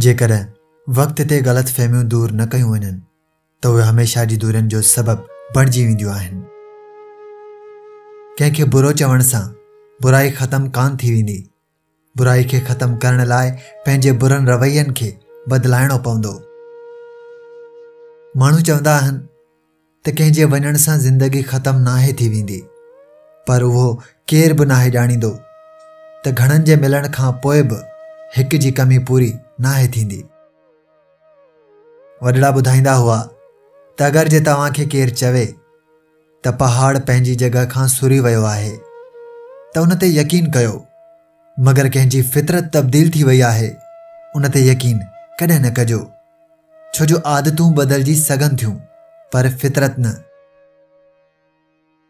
جيڪڏهن وقت تي غلط فهميون دور نه ڪيون وڃن ته اهي هميشه جي دورين جو سبب بڻجي وينديون آهن. ڪنهن کي برو چوڻ سان برائي ختم ڪانه ٿي ويندي. برائي کي ختم ڪرڻ لاء پنهنجي برن روين کي بدلائڻو پوندو. ماڻهو چوندا آهن ته ڪنهن جي وڃڻ سان زندگي ختم ناهي ٿي ويندي، پر اهو ڪير به ناهي ڄاڻيندو ته گهڻن جي ملڻ کان پوء به هڪ جي ڪمي پوري ناهي ٿيندي. وڏڙا ٻڌائيندا هئا ته اگر جي توهان کي ڪير چوي ته پهاڙ پنهنجي جڳهه کان سري ويو آهي ته ان تي يقين ڪيو، مگر ڪنهن جي فطرت تبديل ٿي وئي آهي ان تي يقين ڪڏهن نه ڪجو. ڇو جو عادتون بدلجي سگهن ٿيون پر فطرت نه.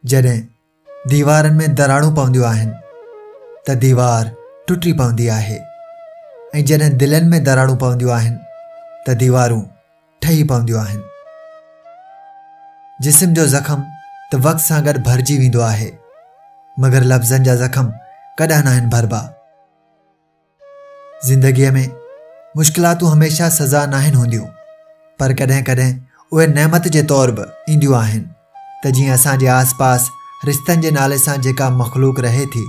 جڏهن ديوارن ۾ دراڙون پونديون آهن ته ديوار ٽٽي پوندي آهي ۽ جڏهن دلين ۾ دراڙون پونديون آهن ته ديوارون ٺهي پونديون آهن. جسم جو زخم ته وقت سان گڏ ڀرجي ويندو آهي مگر لفظن جا زخم ڪڏهن ناهن ڀربا. زندگيء ۾ مشڪلاتون هميشه سزا ناهن هونديون پر ڪڏهن ڪڏهن اهي نعمت جي طور به اينديون آهن ته جيئن اسان جي آس پاس رشتن جي نالي سان جيڪا مخلوق رهي ٿي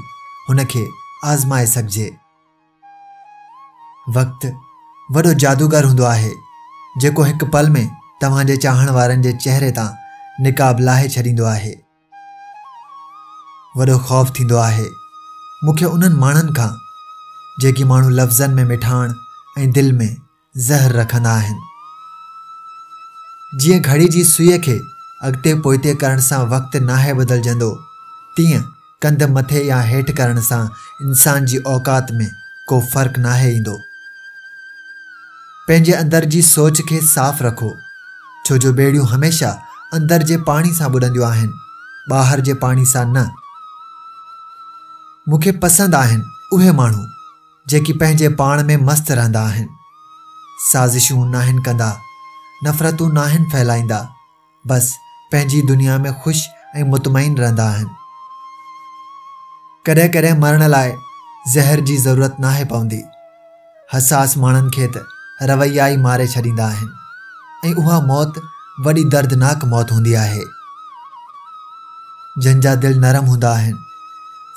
هن کي آزمائي سگهجي. وقت وڏو جادوگر هوندو آهي جيڪو هڪ پل ۾ توهان جي چاهڻ وارن جي چهري تان نقاب لاهي ڇڏيندو آهي. وڏو خوف ٿيندو آهي مون کي انهن ماڻهن کان جيڪي ماڻهو لفظن ۾ مٺاڻ ۽ دل ۾ زهر رکندا آهن. جيئن گهڙي جي سوئي کي اڳتي پوئتي ڪرڻ سان وقت ناهي بدلجندو تيئن ڪنڌ مٿي يا هيٺ ڪرڻ سان انسان جي اوقات ۾ ڪو فرق ناهي ايندو. پنهنجي اندر جي سوچ کي صاف رکو، ڇو جو ٻيڙيون هميشه اندر جي پاڻي سان ٻڏنديون آهن، ٻاهر جي پاڻي سان نه. مون کي پسند آهن اهي ماڻهو، جيڪي پنهنجي پاڻ ۾ مست رهندا آهن. سازشون ناهن ڪندا، نفرتون ناهن ڦهلائيندا. بس پنهنجي دنيا ۾ خوش ۽ مطمئن رهندا آهن. ڪڏهن ڪڏهن مرڻ لاء زهر جي ضرورت ناهي پوندي. حساس ماڻهن کي ته رويا ئي ماري ڇڏيندا آهن ۽ اها موت وڏي دردناڪ موت هوندي آهي. جن جا دل نرم هوندا آهن،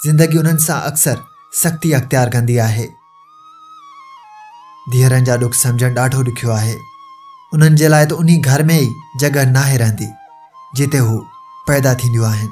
زندگي انهن سان اڪثر سختي اختيار ڪندي آهي. ڌيئرن جا ڏک سمجهڻ ڏاڍو ڏکيو آهي. انهن جي لاء ته انهي گهر ۾ ئي جڳهه ناهي رهندي، جتي هو پيدا ٿينديون آهن.